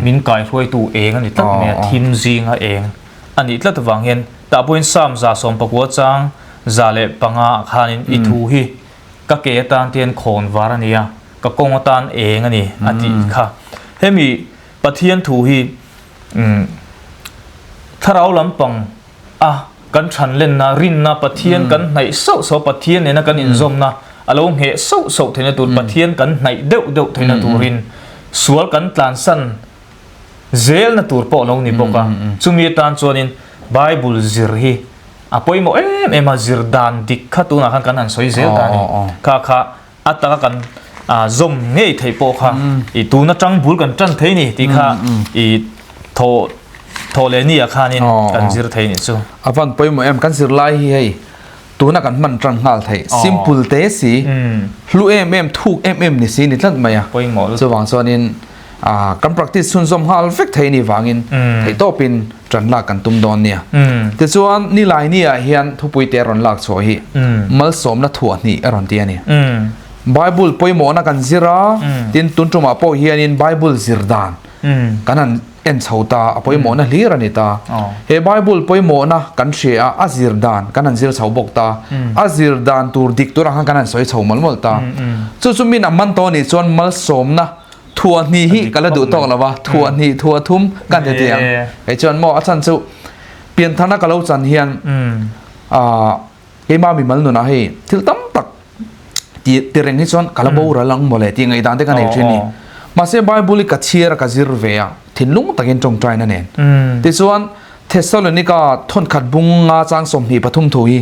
min kaihruaitu eng a ni tlat mai a, thim zinga eng a nih tlat avang hian tah pawhin Psalm 19 chang 105 ah khanin i thu hi ka ke atan te hian khawn var a ni a, ka kawng atan eng a ni a tih kha. Hemi Pathian thu hi Thlarau lampang a kan ṭhanlenna, rinna, Pathian kan hnaih sauh sauh, Pathian nena kan inzawmna a lo ngheh sauh sauh theihna tur, Pathian kan hnaih deuh deuh theihna turin sual kan tlansan zelna tur pawh a lo ni bawk a. Chumi atan chuanin Bible zir hi a pawimawh em em a, zir dan dik kha tunah khan kan han sawi zel ta a ni. Kha kha a taka kan zawm ngei theih pawh kha i tun atang bul kan tan thei ni tih kha i thaw thaw leh ni ah khanin kan zir thei ni chu. A van pawimawh em kan zir lai hi hei tuna kan hman tan nghal theih simple te si hlu em em thuk em em ni si ni tlat mai a pawimawh lutuk chuvang chuanin kan practice chhunzawm nghal vek thei ni vangin theihtawpin Ṭan lak kan tum dawn nia. Tichuan, Nilaini ah hian thupui te a rawn lak chhuah hi malsawmna thuah hnih a rawn ti a ni. Bible pawimawhna kan zir a, tin tun ṭumah pawh hianin Bible zir dan kan han en chho ta, a pawimawhna hlir a ni ta. He Bible pawimawhna kan hria a, a zir dan kan han zir chho bawk ta, a zir dan tur dik tur ang khan kan han sawi chho mawlh mawlh ta. Chu chu min a man tawh a nih chuan malsawmna Thuah hnih hi ka la duh tawk lo a, thuah hnih thuah thum ka ti ti ang. Kei chuan maw a chan chu piantharna ka lo chan hian keimah mimal nunah hei thil tam tak ti ti reng hi chuan ka la boral ang mawle tih ngaihdan te ka nei thin ni. Mahse Bible hi ka chhiar a ka zir ve a, thinlung takin tawngtaina nen. Tichuan Thessalonika thawnkhat bung nga chang 23 thu hi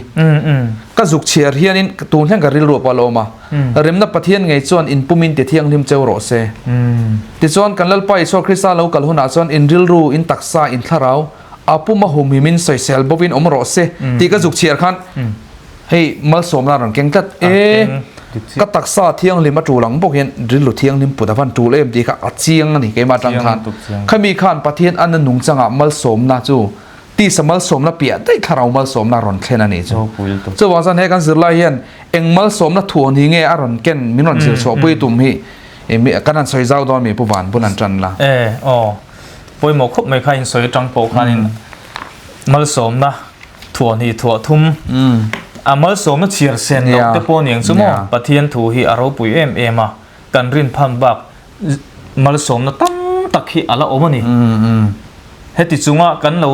ka zuk chhiar hianin tun thleng ka rilru pawh a lo awm a, Remna Pathian ngei chuan in pumin ti thianghlim cheu rawh se. Tichuan kan Lalpa Isua Krista lo kal hunah chuan in rilru, in taksa, in thlarau a pum a humhimin sawisel bawkin awm rawh se tih ka zuk chhiar khan hei malsawmna a rawn keng tlat e. Ka taksa thianghlim a tul ang bawk hian rilru thianghlim put a van tul em tih kha a chiang a ni keimah atang khan. Khami khan Pathian a na nungchangah malsawmna chu tisa malsawmna piah daih thlarau malsawmna a rawn thlen a nih chu. Chuvang chuan he kan zirlai hian eng malsawmna thuawn hi nge a rawn ken min rawn zir chhuahpui tum hi kan han sawi zau dawn mi Pu Van bun an tan la. E aw pawimawh khawp mai kha in sawi atang pawh khanin malsawmna thuah hnih thuah thum a malsawmna chhiar sen loh te pawh niang chu maw Pathian thu hi a ropui em em a kan rin phan bak malsawmna tam tak hi a la awm a ni heti chunga kan lo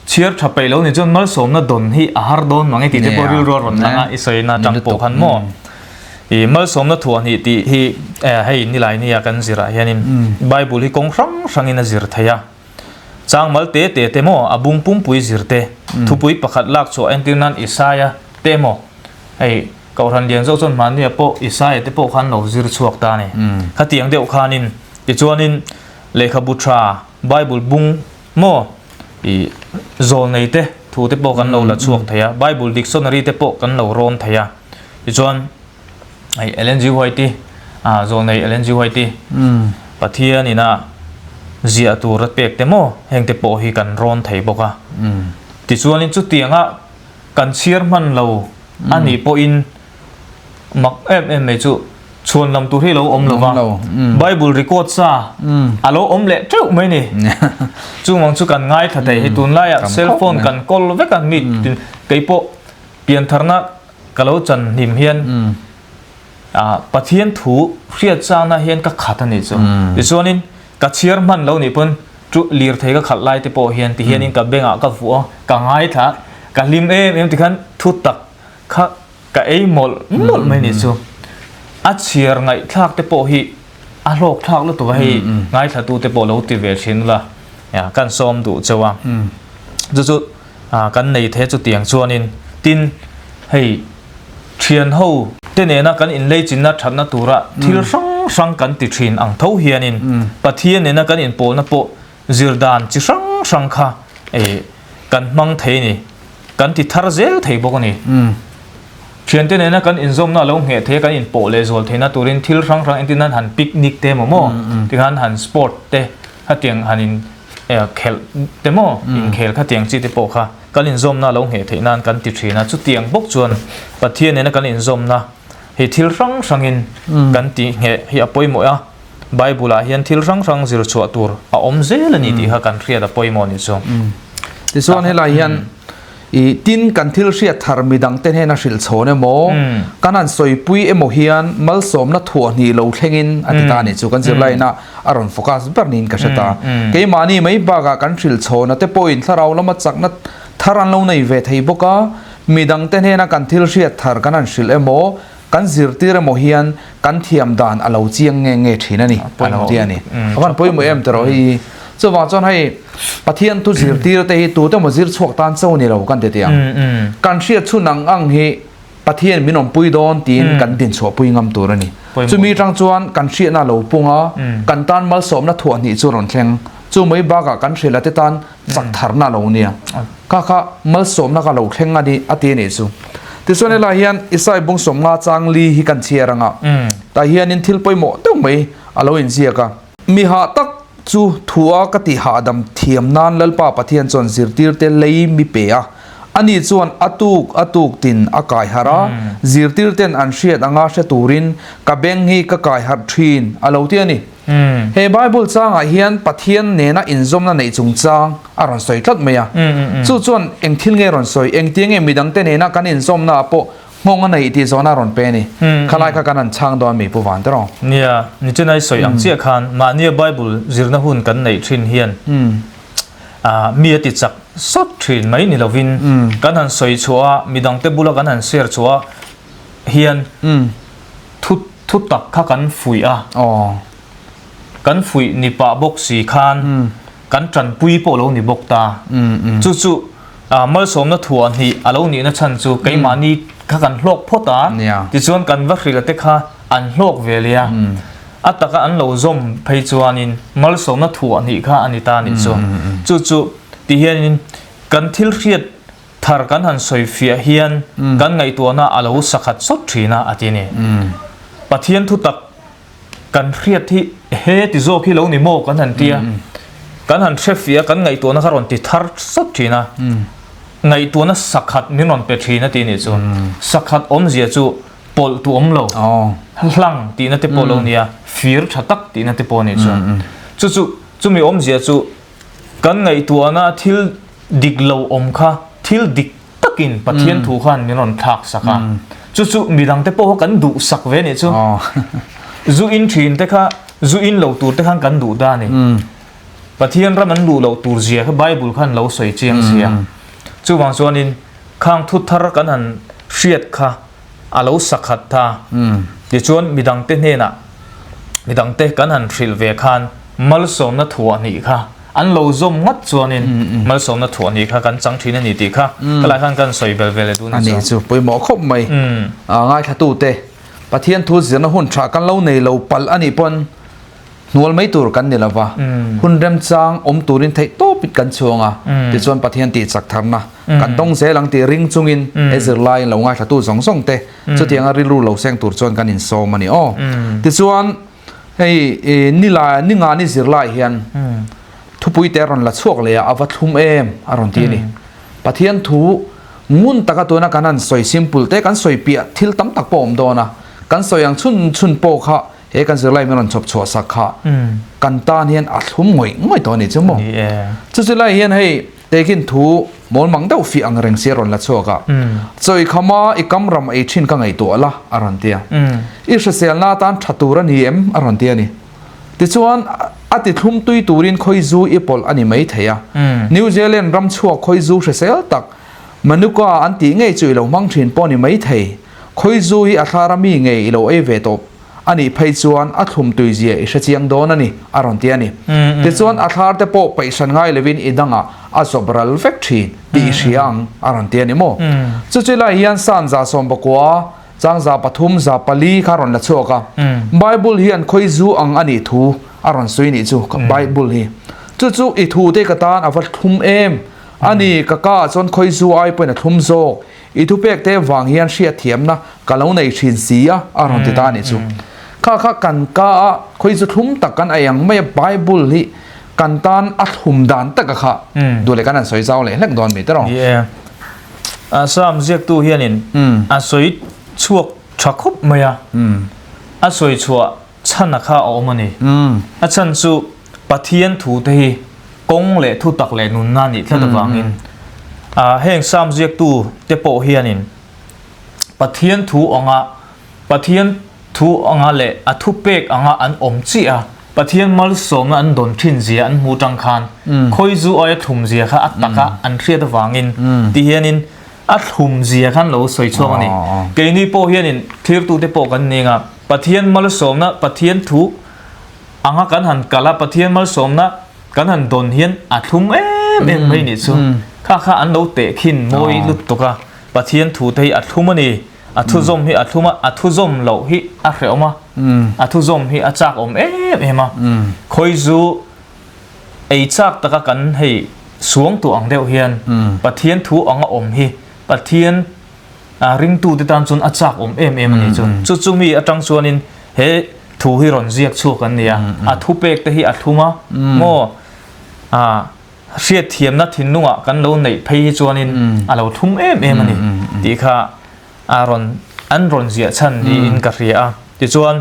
chhiar tha peih lo ni chuan malsawmna dawn hi a har dawn mang e tih te pawh rilru a rawn lang a i sawina atang pawh khan maw i malsawmna thuah hnih tih hi hei nilai nia kan zirah hianin Bible hi kawng hrang hrangin a zir thei a. Changmal te te te maw, a bung pumpui zir te, thupui pakhat lak chhuah entir nan Isaia te maw, hei Kohhran lian zawk chuan hmannia pawh Isaia te pawh khan lo zir chhuak ta a ni. Khatiang deuh khanin tichuanin lehkhabu tha, Bible bung maw, i zawlnei te thu te pawh kan lo la chhuak thei a, Bible dictionary te pawh kan lo rawn thei a, tichuan hei Ellen G. White-i, zawlnei Ellen G. White-i Pathian ina ziah tur a pek te maw heng te pawh hi kan rawn thei bawk a. Tichuanin chutianga kan chhiar hman lo a nih pawhin mak em em mai chu chhuan lam tur hi lo awm lo va, Bible record sa a lo awm leh teuh mai ni. Chungvang chu kan ngaithla thei hei tunlaiah cellphone kan kawl vek a mi keipawh piantharna Ka lo chan hlim hian Pathian thu hriat changna hian ka khat a nih chu. Tichuanin ka chhiar hman lo nih pawn chu lirthei ka khalh lai te pawh hian ti hianin ka bengah ka vuah a, ka ngaithla a, ka hlim em em tikhan thu tak kha ka ei mawlh mawlh mai nih chu. A chhiar ngaihthlak te pawh hi a hlawk thlak lutuk a hei ngaithla tu te pawh lo ti ve thin ula kan sawm duh cheu a. Chu chu kan nei the chutiang chuanin tin hei thian ho te nena kan inlei chinna thatna tura thil hrang hrang kan ti thin ang tho hianin Pathian nena kan inpawlna pawh zir dan chi hrang hrang kha kan hmang thei a ni kan ti thar zel thei bawk a ni. Thiante nena kan inzawmna a lo ngheh thei a kan inpawh leh zual theihna turin thil hrang hrang entir nan han picnic te emaw maw tikhan han sport te khatiang han in khelh te maw inkhel khatiang chi te pawh kha kan inzawmna a lo ngheh theih nan kan ti thin a chutiang bawk chuan Pathian nena kan inzawmna hi thil hrang hrangin kan tih ngheh hi a pawimawh a Bible ah hian thil hrang hrang zir chhuah tur a awm zel a ni tih kha kan hriat a pawimawh ni chu. Tichuan helai hian. I tin kan thil hriat thar midang te hnena hrilh chhawn emaw, kan han sawipui emaw hian malsawmna thuah hnih lo thlengin a ti ta a nih chu. Kan zirlaiin a a rawn focus ber niin ka hre ta. Keimahni mai bakah kan hrilh chhawna te pawhin thlarau lama chakna thar an lo nei ve thei bawk a, midang te hnena kan thil hriat thar kan han hrilh emaw, kan zirtir emaw hian kan thiam dan a lo chiang nge nge thin a ni, a lo ti a ni. A van pawimawh em tiraw hei? Chuvang chuan hei Pathian thu zirtir te hi tute emaw zir chhuak tan cho ni lo kan ti tih ang. Kan hriat chhun ang ang hi Pathian min awmpui dawn tiin kan dinchhuahpui ngam tur a ni. Chumi atang chuan kan hriatna a lo pung a, kan tan malsawmna thuah hnih chu a rawn thleng. Chu mai bakah kan hrilh a te tan chak tharna a lo nia. Kha kha malsawmna kha lo thleng a ni a ti a nih chu. Tichuan helai hian Isai bung sawmnga chang li hi kan chhiar ang a, tah hianin thil pawimawh deuh mai a lo inziak a. Mi hah tak chu thua ka tih hahdam thiam nan Lalpa Pathian chuan zirtirte lei mi pe a. Ani chuan a tuk a tuk tin a kai harh a, zirtirten an hriat anga hre turin ka beng hi ka kai harh thin a lo ti a ni. He Bible changah hian Pathian nena inzawmna neih chungchang a rawn sawi tlat mai a. Chu chuan eng thil nge rawn sawi, engtia nge midangte nena kan inzawmnaah pawh nghawng a neih tih zawhna a rawn pe a ni. Khalai kha kan han chhang dawn mi Pu Van tiraw? Nia, nichina i sawi ang chiah khan mahnia Bible zirna hun kan neih thin hian mi a ti chak sawt thin mai ni lovin kan han sawi chhuah a, midangte bula kan han share chhuah hian thu thu tak kha kan fuih a, kan fuih ni pah bawk si khan kan tanpui pawh lo ni bawk ta. Chu chu malsawmna thuah hnih a lo nihna chhan chu keimahni kha kan hlawk phawt a, tichuan kan va hrilh te kha an hlawk ve leh a, a taka an lo zawm phei chuanin malsawmna thuah hnih kha a ni ta a nih chu. Chu chu tihianin kan thil hriat Thar kan han sawi fiah hian kan ngaihtuahna a lo sakhat sawt thin a, a ti a ni. Pathian thutak kan hriat hi he ti zawk hi lo ni maw kan han ti a, kan han hre fiah a, kan ngaihtuahna kha rawn ti thar sawt thin a, ngaihtuahna sakhat min rawn pe thin a ti a nih chu. Sakhat awmzia chu pawlh tu awm lo, hlang tihna te pawh lo ni a, fir tha tak tihna te pawh a nih chu. Chu chu chumi awmzia chu kan ngaihtuahna thil dik lo awm kha thil dik takin Pathian thu khan min rawn thlak sak a, chu chu midang te pawh kha kan duh sak ve nih chu. Zu in thin te kha zu in lo tur te khan kan duh ta a ni. Pathian ram an luh loh tur zia kha Bible khan lo sawi chiang sia. Chuvang chuanin khang thu thar kan han hriat kha a lo sakhat ta. Tichuan midang te hnenah midang te kan han hrilh ve khan malsawmna thuah hnih kha An lo zawm ngawt chuanin malsawmna thuah ni kha kan chang thin a ni tih kha ka lai khan kan sawi bel ve leh dun a ni chu pawimawh khawp mai. Ngaithlatute Pathian thu zirna hun tha kan lo nei lo palh a nih pawn hnual mai tur kan ni lova, hun remchang awm turin theih tawpin kan chhuang a, tichuan Pathian tih chak tharna kan dawng zel ang tih ring chungin he zirlaiin lo ngaithlatu zawng zawng te chutianga rilru lo seng tur chuan kan insawm a ni aw. Tichuan Hei nilai ninga ni zirlai hian thupui te a rawn la chhuak leh a, a va thlum em a rawn ti a ni. Pathian thu ngun taka tuna kan han sawi simple te kan sawi piah thil tam tak pawh a awm dawn a, kan sawi ang chhun chhun pawh kha he kan zirlai min rawn chhawp chhuah sak kha kan tan hian a thlum ngawih ngawih tawh a ni chu maw. Chu chu lai hian hei Tekin thu mawl mang deuh fih ang reng si a rawn la chhuak a, Chawi khama i kam ram ei thin ka ngaihtuah la, a rawn ti a. I hriselna atan tha tur a ni em? a rawn ti a ni. Tichuan, a ti thlum tui turin khawizu i pawlh a ni mai thei a. New Zealand ram chhuak khawizu hrisel tak Manuka an tih ngei chu i lo hmang thin pawh a ni mai thei. Khawizu hi a thlara mi ngei i lo ei ve tawp. A nih phei chuan a thlum tui zia i hre chiang dawn a ni, a rawn ti a ni. Tichuan a thlar te pawh peihhran ngai lovin i dangah a zawp ral vek thin tih i hria ang, a rawn ti a ni maw? Chu chu lai hian Psalm 119, chang 3, 4 kha a rawn la chhuak a. Bible hian khawi zu ang a nih thu a rawn sawi nih chu, Bible hi. Chu chu i thu te ka tan a va thlum em? A ni, ka ka ah chuan khawi zu ai pawhin a thlum zawk. I thupek te vang hian hriatthiamna ka lo nei thin si a, a rawn ti ta a nih chu. Kha kha kan ka a khawi chu thlum tak kan ei ang mai a, Bible hi kan tan a thlum dan taka kha duh leh kan han sawi zau leh hlek dawn mi tiraw? Ni e. Psalm ziaktu hianin a sawi chhuak tha khawp mai a, a sawi chhuah chhan a kha a awm a ni. A chhan chu Pathian thu te hi kawng leh thutak leh nunna a nih tlat avangin. Heng Sam ziaktu te pawh hianin Pathian thu anga Pathian thu anga leh a thupek anga an awm chiah a, Pathian malsawmna an dawn thin zia an hmu tang khan khawizu aia thlum zia kha a taka an hriat avangin ti hianin a thlum zia khan lo sawi chhuak a ni. Keini pawh hianin thirtute pawh kan ning a, Pathian malsawmna Pathian thu anga kan han kal a, Pathian malsawmna kan han dawn hian a thlum em em mai nih chu. Kha kha an lo tehkhin mawi lutuk a, Pathian thu te hi a thlum a ni. A thuzawm hi a thlum a, a thuzawm loh hi a hrehawm a, a thuzawm hi a chak awm em em a. Khawizu ei chak taka kan hei suang tuah ang deuh hian Pathian thu anga awm hi Pathian ringtute tan chuan a chak awm em em a ni chu. Chu chu mi atang chuanin he thu hi rawn ziak chhuak an ni a, a thupek te hi a thlum a maw? Hriatthiamna thinlungah kan lo neih phei hi chuanin a lo thum em em a ni tih kha a rawn an rawn ziah chhan niin ka hria a. Tichuan,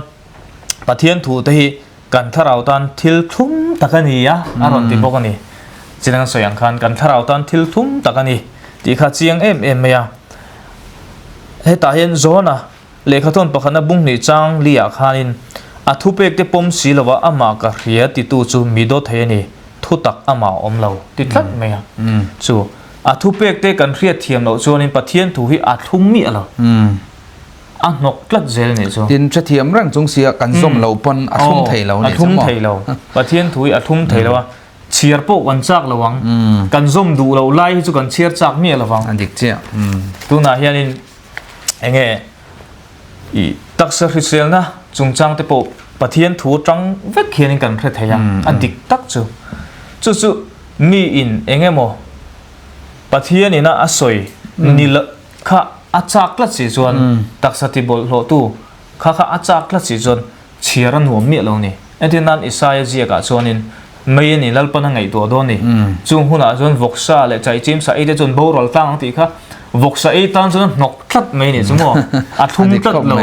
Pathian thu te hi kan thlarau tan thil thlum tak a ni a, a rawn ti bawk a ni. Chinang sawi ang khan kan thlarau tan thil thlum tak a ni tih kha chiang em em mai a. Hetah hian Johana Lehkhathawn pakhatna bung hnih chang liah khanin, A thupek te pawm si lova amah ka hria titu chu mi dawt thei a ni, thutak amah a awm lo ti tlat mai a. Chu a thupek te kan hriat thiam loh chuanin Pathian thu hi a thlum miah lo, a hnawk tlat zel nih chu. Tin, hrethiam reng chung sia kan zawm loh pawn a thlum thei lo nih chu maw? A thlum thei lo. Pathian thu hi a thlum thei lo a, chhiar pawh kan chak lo ang, kan zawm duh loh lai hi chu kan chhiar chak miah lo vang. A dik chiah. Tunah hianin Enge i taksa hriselna chungchang te pawh Pathian thu atang vek hianin kan hre thei a, a dik tak chu. Chu chu mi in eng emaw Pathian ina a sawi ni lo kha a chak tlat si chuan taksa ti bawlhhlawh tu kha kha a chak tlat si chuan chhiar a nuam miah lo ni. Entir nan Isaia ziakah chuanin mei a ni Lalpan a ngaihtuah dawn ni. Chung hunah chuan vawksa leh chaichim sa ei te chuan boral tlang ang tih kha vawksa ei tan chuan a hnawk tlat mai ni chu maw? A thlum tlat lo.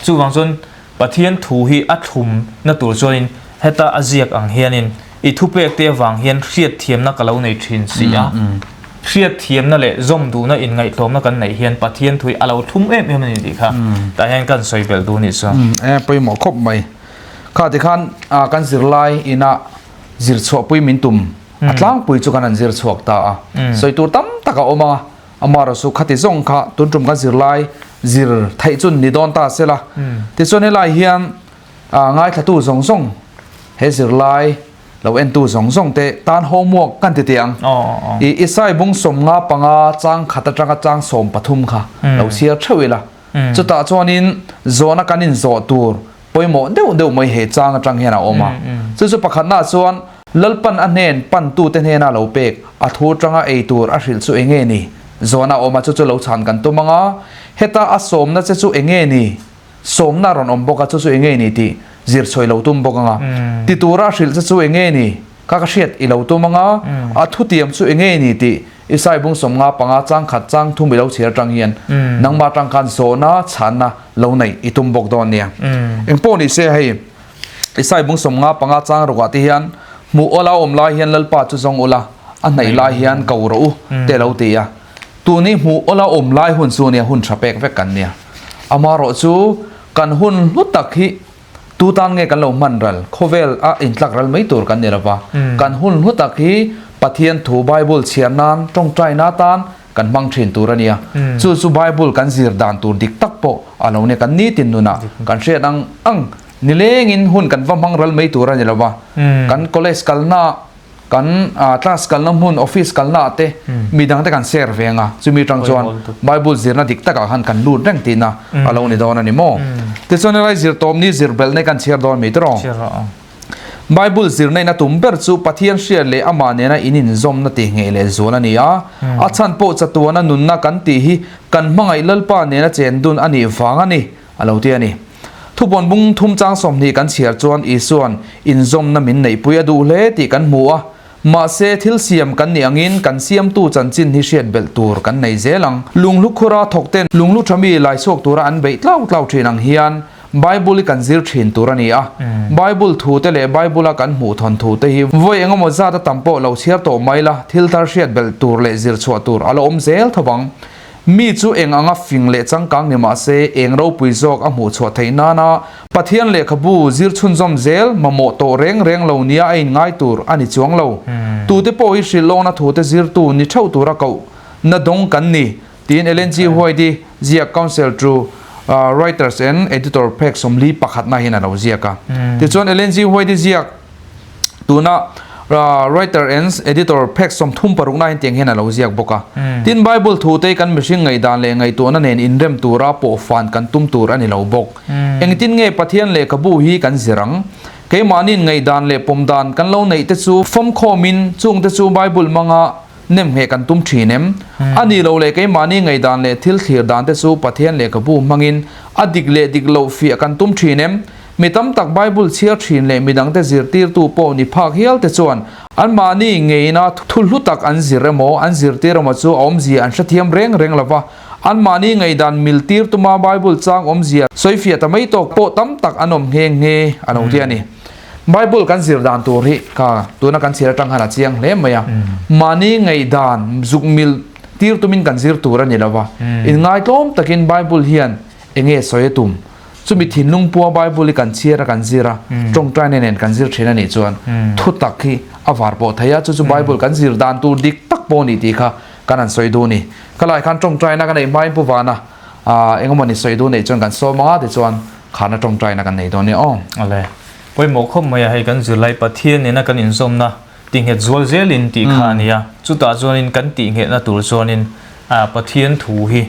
Chuvang chuan Pathian thu hi a thlum na tur chuanin heta a ziak ang hianin i thupek te avang hian hriatthiamna ka lo nei thin si a. Hriatthiamna leh zawm duhna inngaihtlawmna kan neih hian Pathian thui a lo thlum em em a ni tih kha tah hian kan sawi belh duh nih chu. E pawimawh khawp mai. Kha tikhan kan zirlai ina zir chhuahpui min tum a tlangpui chu kan han zir chhuak ta a. Sawi tur tam tak a awm a, amaherawhchu khati zawng kha tun tum kan zirlai zir theih chu ni dawn ta se la. Tichuan helai hian ngaithlatu zawng zawng he zirlai Lo entu zawng zawng te tan homework kan ti teh ang. I Isai bung 55 chang khat atanga chang 13 kha lo chhiar theuh ila. Chutah chuanin zawhna kan inzawh tur pawimawh deuh deuh mai he chang atang hian a awm a. Chu chu pakhatnaah chuan Lalpan a hnen pantute hnena lo pek a thu atanga ei tur a hrilh chu enge ni? Zawhna a awm a, chu chu lo chhan kan tum ang a. Heta a sawmna che chu enge ni? Sawmna a rawn awm bawk a, chu chu enge ni tih zir chhuah i lo tum bawk ang a. Ti tura a hrilh che chu enge ni? Kha ka hriat i lo tum ang a, a thutiam chu enge ni tih Isai bung 55 chang khat chang thum i lo chhiar atang hian nangmah atang khan zawhna chhanna lo neih i tum bawk dawn nia. Engpawh ni se hei Isai bung 55 chang rukah te hian hmuh awla awm lai hian Lalpa chu zawng ula, a hnaih lai hian ko rawh u te lo ti a. Tun hi hmuh awla awm lai hun chu nia hun tha pek vek kan nia. Amaherawh chu kan hun hlu tak hi tu tan nge kan lo hman ral, khawvel a intlak ral mai tur kan ni lova. Kan hun hlu tak hi Pathian thu Bible chhiar nan, tawngtaina atan kan hmang thin tur a nia. Chu chu Bible kan zir dan tur dik tak pawh a lo nia. Kan nitin nunah kan hriat ang ang nilengin hun kan va hmang ral mai tur a ni lova. Kan college kalna Kan class kalna hmun, office kalna ah te midang te kan share ve anga, chumi atang chuan Bible zirna dik takah khan kan lut reng tihna a lo ni dawn a ni maw? Tichuan helai zir tawp ni zir belh nei kan chhiar dawn mi tiraw? Bible zirna in a tum ber chu Pathian hriat leh amah nena in inzawmna tih ngheh leh zual a ni a, a chhan pawh chatuana nunna kan tih hi kan hmangaih Lalpa nena chen dun a nih vang a ni. A lo ti a ni. Thupawn bung thum chang 20 kan chhiar chuan Isua'n inzawmna min neihpui a duh hle tih kan hmu a, mahse thil siam kan nih angin kan siamtu chanchin hi hriat belh tur kan nei zel ang. Lunghlu khura thawkten lunghlu tha mi lai chhuak tura an beih tlau tlau thin ang hian Bible hi kan zir thin tur a ni a. Bible thu te leh Bible a kan hmuh thawn thu te hi vawi engemaw zat a tam pawh lo chhiar tawh mai la, thil thar hriat belh tur leh zir chhuah tur a la awm zel tho vang. Mi chu eng anga fing leh changkang ni mah se, eng ropui zawk a hmuh chhuah theih nana Pathian lehkhabu zir chhunzawm zel mamawh tawh reng reng lo nia a inngai tur a ni chuang lo. Tute pawh hi hrilhlawkna thute zirtu ni theuh tura koh na dawng kan ni, tiin Ellen G. White-i ziak Counsel to Writers and Editor phek 41 na hian a lo ziak a. Tichuan Ellen G. White-i ziak tuna Writer and Editor phek 36 na hian tiang hian a lo ziak bawk a. Tin, Bible thute kan mihring ngaihdan leh ngaihtuahna nen inrem tura pawhfan kan tum tur a ni lo bawk. Engtin nge Pathian lehkhabu hi kan zir ang? Keimahni'n ngaihdan leh pawmdan kan lo neih te chu fawmkhawmin chungte chu Bible hmanga nemngheh kan tum thin em? A nih loh leh keimahni ngaihdan leh thil thlir dan te chu Pathian lehkhabu hmangin a dik leh dik loh fiah kan tum thin em? Mi tam tak Bible chhiar thin leh midangte zirtirtu pawh ni phak hial te chuan anmahni ngeina thu hlu tak an zir emaw an zirtir emaw chu a awmzia an hrethiam reng reng lo va, anmahni ngaihdan mil tir tuma Bible chang awmzia sawifiah ta mai tawk pawh tam tak an awm nghe nghe a lo ti a ni. Bible kan zir dan tur hi kha tuna kan chhiar atang khan a chiang hle mai a. Mahni ngaihdan zuk mil tir tumin kan zir tur a ni lo va, inngaitlawm takin Bible hian enge sawi a tum? Chumi thinlung pua Bible hi kan chhiar a kan zir a, tawngtaina nen kan zir thin a nih chuan thu tak hi a var pawh thei a, chu chu Bible kan zir dan tur dik tak pawh a ni tih kha kan han sawi duh a ni. Ka lai khan tawngtaina ka neih hmain Pu Vana engemaw ni sawi duh neih chuan kan sawm ang a tichuan khana tawngtaina kan nei dawn nia aw. Awle. Pawimawh khawp mai a hei kan zirlai Pathian nena kan inzawmna tihnghet zual zelin tih kha a ni a, chutah chuanin kan tihnghetna tur chuanin Pathian thu hi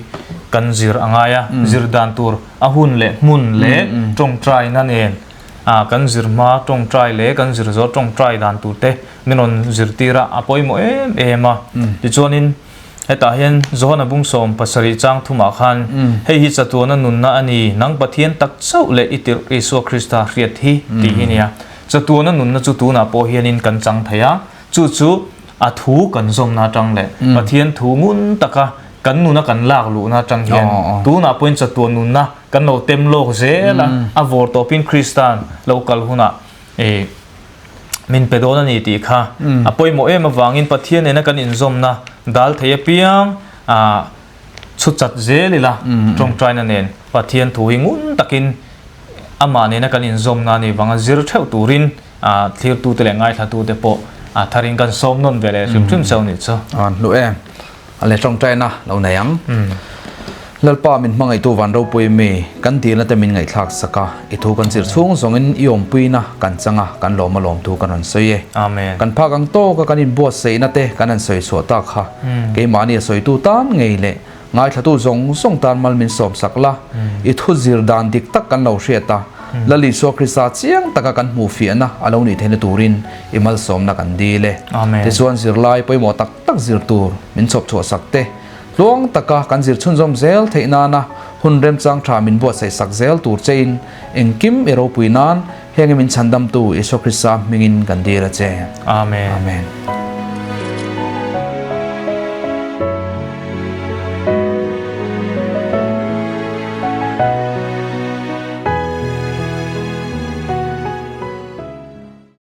kan zir a ngai a, zir dan tur a hun leh hmun leh tawngtaina nen kan zir hma tawngtai leh kan zir zawh tawngtai dan tur te min rawn zirtir a, a pawimawh em em a. Tichuanin hetah hian Johana Bungsawm pasarih chang thumah khan hei hi chatuana nunna a ni, nang Pathian tak chauh leh i tirh Isua Krista hriat hi tih hi nia. Chatuana nunna chu tunah pawh hianin kan chang thei a, chu chu a thu kan zawmna atang leh Pathian thu ngun taka kan nuna kan lak luhna atang hian tunah pawhin chatuan nunna kan lo tem lawk zel a, a vawr tawpin Kristan lo kal hunah eh min pe dawn a ni tih kha a pawimawh em avangin Pathian nena kan inzawmna dal thei apiang ah chhut chat zel ila tawngtaina nen Pathian thu hi ngun takin amah nena kan inzawmna a nih vanga zir theuh turin thlirtute leh ngaithlatute pawh tharin kan sawm nawn ve leh hrim hrim cheu nih chu. An hlu em. A leh tawngtaina lo nei ang. Lalpa min hmangaihtu van ropui mi kan dilna te min ngaihthlak sak a, i thu kan zir chhung zawngin i awmpuina kan chang a, kan lawm a lawm thu kan rawn sawi e. Amen. Kan phak ang tawka kan inbuatsaihna te kan han sawi chhuah tak kha keimahni a sawitu tan ngei leh Ngaithlatu zawng zawng tan mal min sawm sak la, i thu zir dan dik tak kan lo hriat a, Lal Isua Krista chiang taka kan hmuh fiahna a lo nih theihna turin i malsawmna kan dil e. Tichuan zirlai pawimawh tak tak zir tur min chhawp chhuah sak te, tluang taka kan zir chhunzawm zel theih nana hun remchang tha min buatsaih sak zel tur chein engkim i ropui nan heng i min chhandamtu Isua Krista hmingin kan dil a che. Amen. Amen.